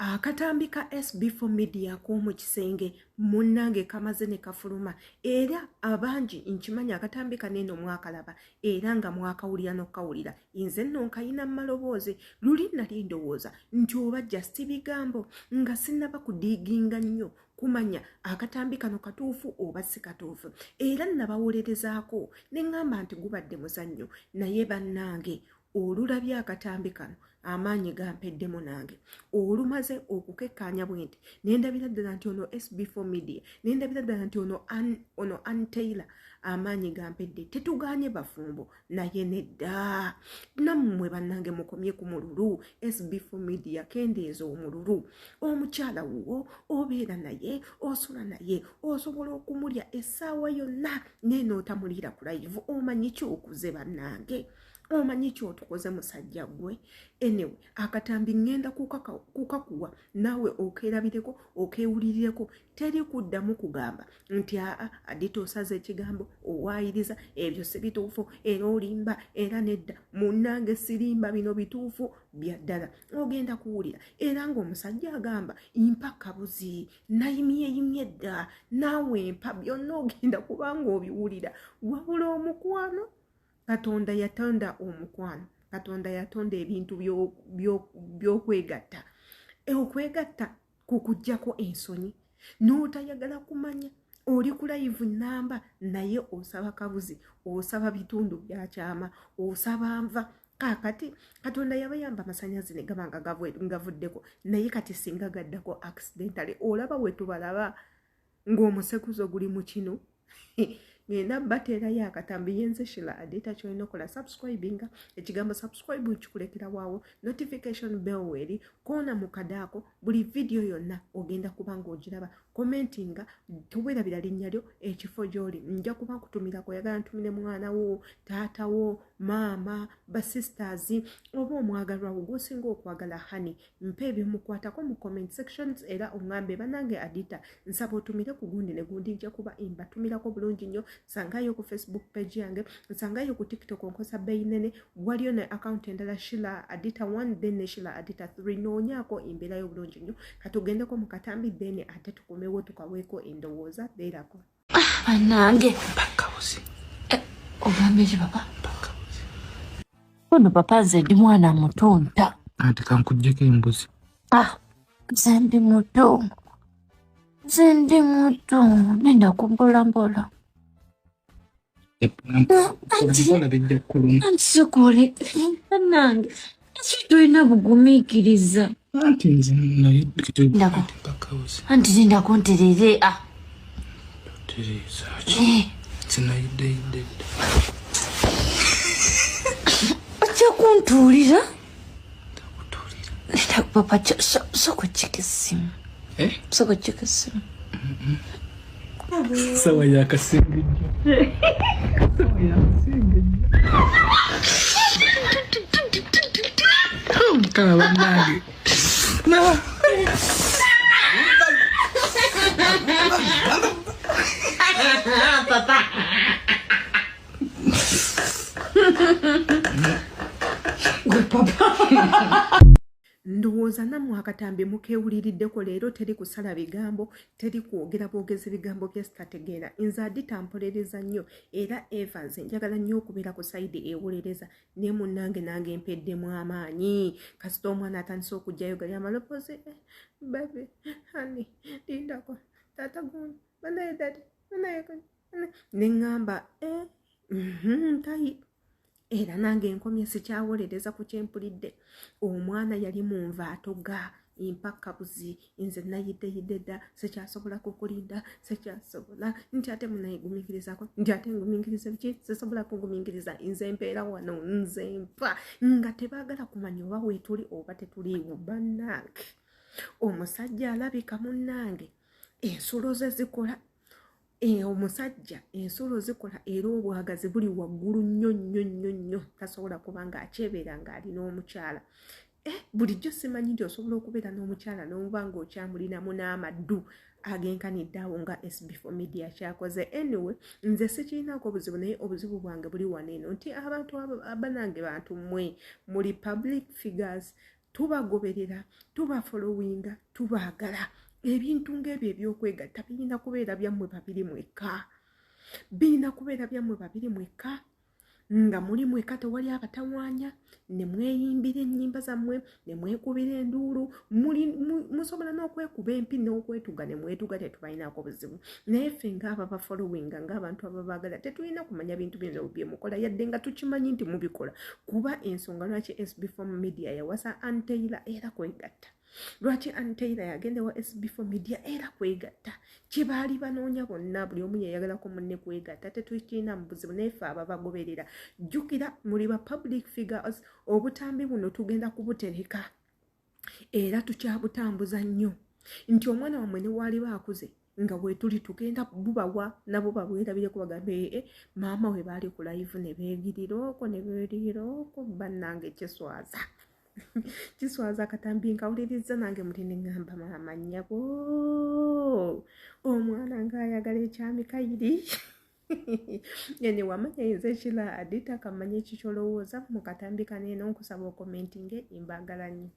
Akatambi ka SB4 Media ak'omu kisenge munnange kamaze ne kafuluma, era abangi nkimanyi akatambi kano eno mwakalaba era nga mwakawulira n'okukawulira. Nze nno nkayina mu maloboozi, luli nali ndowooza nti oba just bigambo nga sinnaba kudiiginga nnyo kumanya akatambi kano katuufu oba si katuufu, era nabawolerezaako ne ŋŋamba nti gubadde muzannyo. Naye bannange olulabye akatambi kano amaanyi gampeddemu nange, olumaze okukekkaanya bwe nti ne ndabira ddala nti ono SB4 Media, ne ndabira ddala nti ono Ann Taylor, amaanyi gampedde. Tetugaanye bafumbo, naye nedda, nammwe bannange mukomye ku mululu. SB4 Media kendeeza omululu. Omukyala wuwo obeera naye, osula naye, osobola okumulya essaawa yonna neenootamuliira ku live. Omanyi kyokuze bannange, omanyi kyotukoze musajja ggwe. Anyway, akatambi ŋŋenda kukakuwa naawe okeerabireko, okeewulirireko. Teri kuddamu kugamba nti aa Adita osaze ekigambo, owaayiriza, ebyo si bituufu, era olimba, era nedda. Munnange sirimba, bino bituufu bya ddala. Ogenda kuwulira era ng'omusajja agamba mpa kabuzi, nayimyeyimye dda, naawe mpa byonna, ogenda kubanga obiwulira. Wabula omukwano, Katonda yatonda omukwano, Katonda yatonda ebintu by'okwegatta. Okwegatta kukuggyako ensonyi n'otayagala kumanya oli ku live namba, naye osaba kabuzi, osaba bitundu bya kyama, osaba nva. Kaakati Katonda yabayamba amasannyalaze ne gaba nga gavuddeko, naye kati singa gaddako accidentally, olaba we tubalaba ng'omusekuzo guli mu kino. Ngenda bateerayo akatambi. Yenze Shila Adita. Kyolina okola, subscribinga. Ekigambo subscribe nkikulekera waawo, notification bell weeri, koona mu kadaako, buli vidiyo yonna ogenda kuba ng'ogiraba. Commentinga, teweerabira linnya lyo, ekifo gy'oli. Nja kuba nkutumirako. Oyagala ntumire mwana wo, taata wo, maama, basisters, oba omwagalwa wo gw'osinga okwagala, honey, mpa ebimukwatako mu comment sections era oŋŋambe, "Banange Adita, nsaba otumire ku gundi ne gundi." Nja kuba mbatumirako bulungi nnyo. Nsangayo ku Facebook page yange, nsangayo ku TikTok, nkosa Beyinene. Waliyo ne account endala, Shila Adita 1, then ne Shila Adita 3. Noonyaako embeerayo bulungi nnyo. Katugendeko mu katambi, then ate tukomewo tukaweeko endowooza. Beerako. Bannange. Mpakabuzi. Ogambye ki, papa? Mpakabuzi. Ono papa, nze ndi mwana muto nta. Anti kankuggyeko embuzi. Ah, nze ndi muto, nze ndi muto, nenda kumbolambola. Mpola, bijja kukuluma. Anti sokole, bannange, eki tolina bugumiikiriza? Anti nze naye. Ndako. Mpakabuzi. Anti lindako nterere, ah. Tereeza ki? Sinayiddeyidde dda. Ojja kuntuulira. Takutuulira. Linda papa, sooka ogyeko essimu. Eh? Sooka ogyeko essimu. Sawa yakasengejja, sawa yakasengejja. Mukama bannange. No. Papa. Gwe papa. Ndowooza nammwe akatambi mukeewuliriddeko. Leero teri kusala bigambo, teri kwogera bwogezi bigambo bya sitategeera. Nze Adita mpolereza nnyo, era eva nze njagala nnyo okubeera ku side ewolereza, naye munnange nange mpeddemu amaanyi. Kasita omwana atandise okugjayo gali amaloboozi, "Eh, babe, honey, lindako, taata gundi, banaye daddy, banaye," ne ŋŋamba, "Eh, ntayi." Era nange nkomye, sikyawolereza ku kyempulidde. Omwana yali mu nva atoga mpaka buzi. Nze nayiddeyidde dda, sikyasobola kukulinda, sikyasobola. Nti ate munayegumiikirizako, nti ate ngumiikiriza biki? Sisobola kugumiikiriza. Nze mpeera wano, nze mpa nga tebaagala kumanya oba weetuli oba tetuliiwo. Bannange, omusajja alabika munnange ensulo ze zikola. Omusajja ensulo zikola era obwagazi buli waggulu nnyo nnyo nnyo nnyo. Tasobola kuba ng'akyebeera ng'alina omukyala. Bulijjo simanyi nti osobola okubeera n'omukyala n'oba ng'okyamulinamu n'amaddu agenkanidde awo nga SB4 Media kyakoze. Anyway, nze sikirinako obuzibu, naye obuzibu bwange buli wano eno nti abantu banange, bantu mmwe muli public figures. Tubagoberera, tubafollowinga, tubaagala. Ebintu ng'ebyo ebyokwegatta birina kubeera byammwe babiri mwekka, birina kubeera byammwe babiri mwekka, nga muli mwekka, tewali abatawaanya, ne mweyimbira ennyimba zammwe, ne mwekubira enduulu. Musobola n'okwekuba empi n'okwetuga ne mwetuga, tetubalinaako buzibu. Naye ffe ng'ababafollowinga, ng'abantu ababaagala, tetulina kumanya bintu bino bye mukola, yadde nga tukimanyi nti mubikola. Kuba ensonga lwaki SB4 Media yawasa Ann Taylor era kwegatta, lwaki Ann Taylor yagenda wa SB4 Media era kwegatta, kye baali banoonya bonna, buli omu yayagalako munne kwegatta, tetukirina mu buzibu. Naye ffe ababagoberera, jjukira muli ba public figures. Obutambi buno tugenda kubutereka era tukyabutambuza nnyo, nti omwana wammwe ne waaliba akuze nga bwetuli tugenda bubawa, nabo babwerabireko, bagambe, "Ee, maama we baali ku live ne beegirira okwo ne beeriira okwo." Bannange, kiswaza, kiswaza. Akatambi nkawulirizza nange muti ne ŋŋamba, "Maama nnyabo, omwana ng'ayagala ekyamikayiri." Ene wamanya nze Kira Adita, kamanye ekikyolowooza mu katambi kaneeno. Nkusaba ocommentinge. Mbaagala nnyo.